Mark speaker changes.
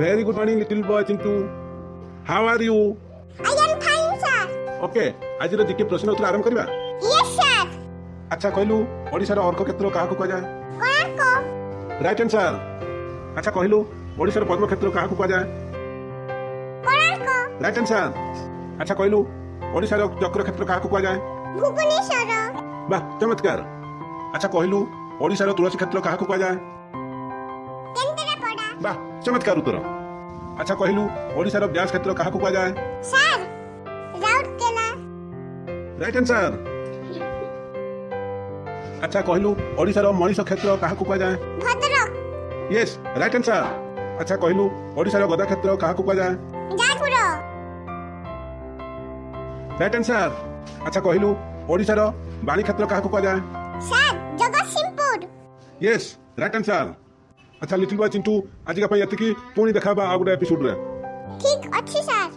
Speaker 1: Very good morning, little boy Chintu. How are you?
Speaker 2: I am fine, sir.
Speaker 1: Okay, ଆଜିର GK ପ୍ରଶ୍ନ ଉତ୍ତର ଆରମ୍ଭ କରିବା।
Speaker 2: Yes, sir.
Speaker 1: ଆଚ୍ଛା କହିଲୁ, ଓଡ଼ିଶାର ଅର୍କ କ୍ଷେତ୍ର କାହାକୁ କୁହାଯାଏ?
Speaker 2: କୋଣାର୍କ।
Speaker 1: Right answer. ଆଚ୍ଛା କହିଲୁ, ଓଡ଼ିଶାର ପଦ୍ମକ୍ଷେତ୍ର କାହାକୁ କୁହାଯାଏ?
Speaker 2: କୋଣାର୍କ।
Speaker 1: Right answer. ଆଚ୍ଛା କହିଲୁ, ଓଡ଼ିଶାର ଚକ୍ର କ୍ଷେତ୍ର କାହାକୁ କୁହାଯାଏ?
Speaker 2: ଭୁବନେଶ୍ୱର।
Speaker 1: ବାহ, ଚମତ୍କାର। ଆଚ୍ଛା କହିଲୁ, ଓଡ଼ିଶାର ତୁଳସୀ କ୍ଷେତ୍ର କାହାକୁ କୁହାଯାଏ?
Speaker 2: କେନ୍ଦ୍ରାପଡ଼ା।
Speaker 1: ବାহ, ଚମତ୍କାର ଉତ୍ତର। ଆଚ୍ଛା କହିଲୁ, ଓଡ଼ିଶାର ବ୍ୟାସ କ୍ଷେତ୍ର କାହାକୁ କୁହାଯାଏ?
Speaker 2: Sir, Rourkela.
Speaker 1: Right answer. ଆଚ୍ଛା କହିଲୁ, ଓଡ଼ିଶାର ମଣିଷ କ୍ଷେତ୍ର କାହାକୁ କୁହାଯାଏ?
Speaker 2: ଭଦ୍ରକ।
Speaker 1: Yes, right answer. ଆଚ୍ଛା କହିଲୁ, ଓଡ଼ିଶାର ଗଦା କ୍ଷେତ୍ର କାହାକୁ କୁହାଯାଏ?
Speaker 2: ଯାଜପୁର।
Speaker 1: Right answer. ଆଚ୍ଛା କହିଲୁ, ଓଡ଼ିଶାର ବାଣୀ କ୍ଷେତ୍ର କାହାକୁ କୁହାଯାଏ?
Speaker 2: Sir, Jagatsinghpur.
Speaker 1: Yes, right answer. ଆଚ୍ଛା ଲିଟିଲ୍ ବୟ ଚିଣ୍ଟୁ, ଆଜିକା ପାଇଁ ଏତିକି। ପୁଣି ଦେଖା ହେବା ଆଉ ଗୋଟେ ଏପିସୋଡରେ।
Speaker 2: ଠିକ ଅଛି ସାର୍।